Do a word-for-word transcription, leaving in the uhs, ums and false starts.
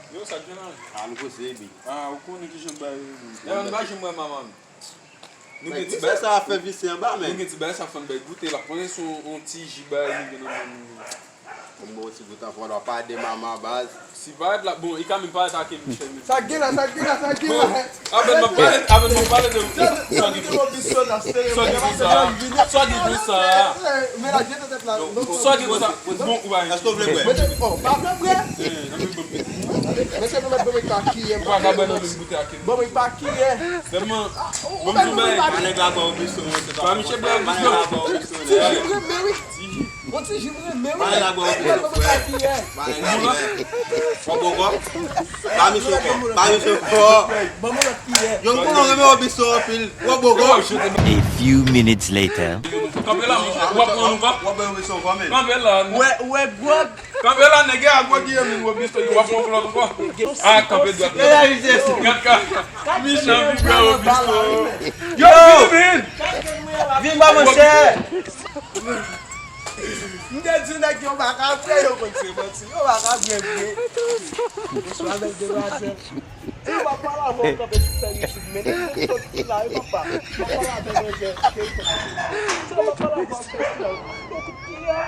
Yo, sa k gen la? Ah, nou poze, epi. Ah, ou konnen ki jan bagay yo ye. Lè nou pa janm wè manman m. Nou gen ti bagay sa ap fè visye anba, men. Nou gen ti bagay sa fè n bay goute la. Pandan se yon, yon ti ji bagay nou gen nan men nou. Kòm bon ti goute anfò la, pa de manman baz. Si parèt la, bon, li ka menm parèt ake Michel menm. Sa k gen la, sa k gen la, sa k gen la. Avèn m ap pale, avèn m ap pale de sa ki konsa. Sa ki konsa. Sa ki konsa. Bon, ou pa. Èske w vle bwè? Mesye, nou mèt ban mwen pa kiyè. Ou pa ka ban nan menm goute ak li. Ban mwen pa kiyè. Sèlman, ban m di w bagay. Pa nèg la bwè obiso, mwen se pa. Pa Michel bwè obiso. Ti ji m renmen wi. Bon, ti ji m renmen wi. Pa nèg la bwè obiso. Ban mwen pa kiyè. Pa nèg la bwè. Fò bòkò. Pa misye fò. Pa misye fò. Ban mwen lòt kiyè. Yon koulon renmen obiso anpil. Fò bòkò. A few minutes later. Kanpe la, monchè. W ap pran nou kò? W ap pran obiso kò, men. Kanpe la. Wè, wè, gwòg. Kanpe la, nèg a gwo ki yo vin wè bisto, yo ap pran plòt ankò. Ah, kanpe dwat la. Gad ka. Michan vin wè bisto. Yo, vin, vin. Vin ba mwen chè. M te di nèg yo pa ka vre, yo konn se manti. Yo pa ka vre vre. Bonswa, bèl demwazèl. Yo pa pale avè w kanpe sou fè YouTube, men nèg yo sot ki la, yo papa. Yo pa pale avè mwen, jè. Yo pa pale avè w kanpe sou la. Yo kout kiyè.